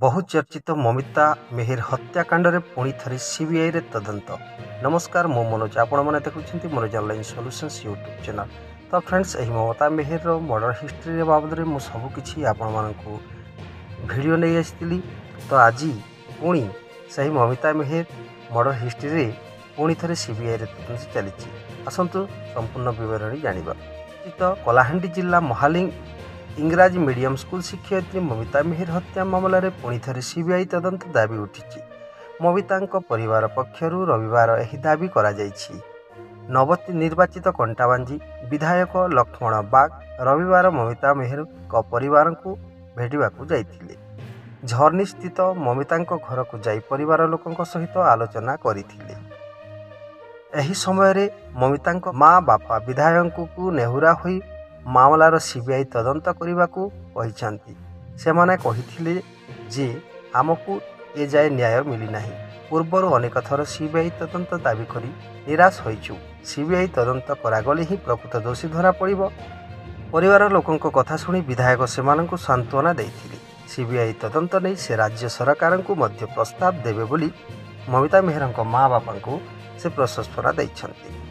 ବହୁଚର୍ଚ୍ଚିତ ମମିତା ମେହେର ହତ୍ୟାକାଣ୍ଡରେ ପୁଣି ଥରେ ସିବିଆଇରେ ତଦନ୍ତ। ନମସ୍କାର, ମୁଁ ମନୋଜ, ଆପଣମାନେ ଦେଖୁଛନ୍ତି Manoj online solutions YouTube channel. ତ ଫ୍ରେଣ୍ଡସ୍, ଏହି ମମତା ମେହେରର ମର୍ଡ଼ର ହିଷ୍ଟ୍ରି ବାବଦରେ ମୁଁ ସବୁକିଛି ଆପଣମାନଙ୍କୁ ଭିଡ଼ିଓ ନେଇ ଆସିଥିଲି। ତ ଆଜି ପୁଣି ସେହି ମମିତା ମେହେର ମର୍ଡ଼ର ହିଷ୍ଟ୍ରିରେ ପୁଣି ଥରେ ସିବିଆଇରେ ତଦନ୍ତ ଚାଲିଛି। ଆସନ୍ତୁ ସମ୍ପୂର୍ଣ୍ଣ ବିବରଣୀ ଜାଣିବା। ତ କଳାହାଣ୍ଡି ଜିଲ୍ଲା ମହାଲିଙ୍ଗ ଇଂରାଜୀ ମିଡିୟମ ସ୍କୁଲ ଶିକ୍ଷୟିତ୍ରୀ ମମିତା ମେହେର ହତ୍ୟା ମାମଲାରେ ପୁଣି ଥରେ ସିବିଆଇ ତଦନ୍ତ ଦାବି ଉଠିଛି। ମମିତାଙ୍କ ପରିବାର ପକ୍ଷରୁ ରବିବାର ଏହି ଦାବି କରାଯାଇଛି। ନବ ନିର୍ବାଚିତ କଣ୍ଟାବାଞ୍ଜି ବିଧାୟକ ଲକ୍ଷ୍ମଣ ବାଗ ରବିବାର ମମିତା ମେହେରଙ୍କ ପରିବାରଙ୍କୁ ଭେଟିବାକୁ ଯାଇଥିଲେ। ଝର୍ନିସ୍ଥିତ ମମିତାଙ୍କ ଘରକୁ ଯାଇ ପରିବାର ଲୋକଙ୍କ ସହିତ ଆଲୋଚନା କରିଥିଲେ। ଏହି ସମୟରେ ମମିତାଙ୍କ ମା ବାପା ବିଧାୟକଙ୍କୁ ନେହୁରା ହୋଇ ମାମଲାର ସିବିଆଇ ତଦନ୍ତ କରିବାକୁ କହିଛନ୍ତି। ସେମାନେ କହିଥିଲେ ଯେ ଆମକୁ ଏଯାଏ ନ୍ୟାୟ ମିଳିନାହିଁ। ପୂର୍ବରୁ ଅନେକ ଥର ସିବିଆଇ ତଦନ୍ତ ଦାବି କରି ନିରାଶ ହୋଇଛୁ। ସିବିଆଇ ତଦନ୍ତ କରାଗଲେ ହିଁ ପ୍ରକୃତ ଦୋଷୀ ଧରାପଡ଼ିବ। ପରିବାର ଲୋକଙ୍କ କଥା ଶୁଣି ବିଧାୟକ ସେମାନଙ୍କୁ ସାନ୍ତ୍ୱନା ଦେଇଥିଲେ। ସିବିଆଇ ତଦନ୍ତ ନେଇ ସେ ରାଜ୍ୟ ସରକାରଙ୍କୁ ମଧ୍ୟ ପ୍ରସ୍ତାବ ଦେବେ ବୋଲି ମମିତା ମେହେରଙ୍କ ମା ବାପାଙ୍କୁ ସେ ପ୍ରଶଂସନା ଦେଇଛନ୍ତି।